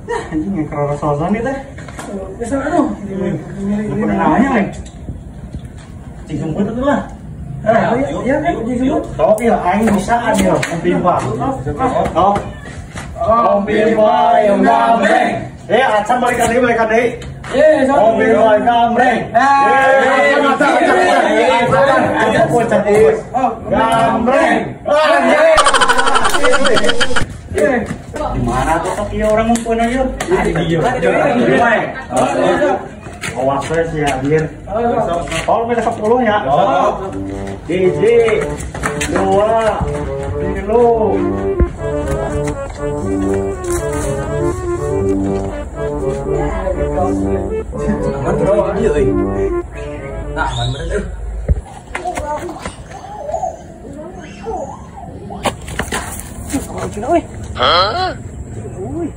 Anjing yang kerasa nih teh. Bisa aduh. Ini namanya leh. Cing sumput itu lah. Iya kan cing sumput. Sok ya aing bisa ya Om Bimba. Sok. Om Bimba yang gambreng. Acan balikan deui, Om Bimba gambreng. Acan. Gambreng. Di mana tuh sok ieu orang ngumpulna ieu? Di Awas we sih anjir. Tol beda 10 ya. 1, 2, 3. Aman bro, dia euy. Nah, aman bener euy. Euy. Hah? Euy.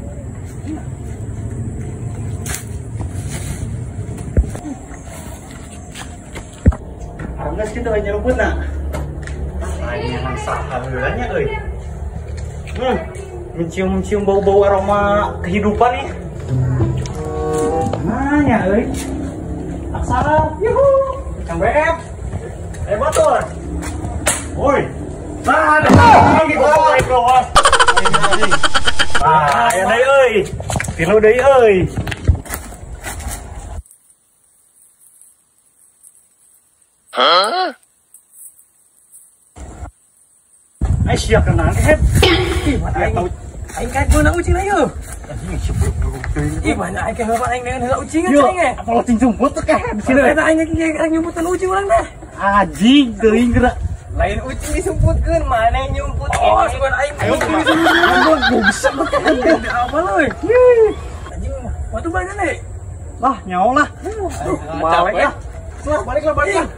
Geus kitu we nyeruputna. Lain yang saha heula euy. Mencium-mencium bau-bau aroma kehidupan nih. Mana euy? Aksara, yuhu. Kang BF. Batur. Woi. Nah, lagi keluar. Ah, ya deui euy. Tilu deui euy. Hah? Ai sia kenaan kehet. Ih, mana aing aing kayak guna ucing ayo. Anjing sebelum Ih, mana aing kayak bapak aing dengan heula ucing aing eh. Apa lo jumput tuh kehet di sini. Eta aing kayak nyumputan ucing urang teh. Anjing teuing geura. Lain ucing disumputkeun, mana nyumput. Oh, sugan aing. Ayo bisa kehet. Apa euy? Anjing, waktu banyak nih. Lah, nyawa lah. Balik lah. Balik lah, balik lah.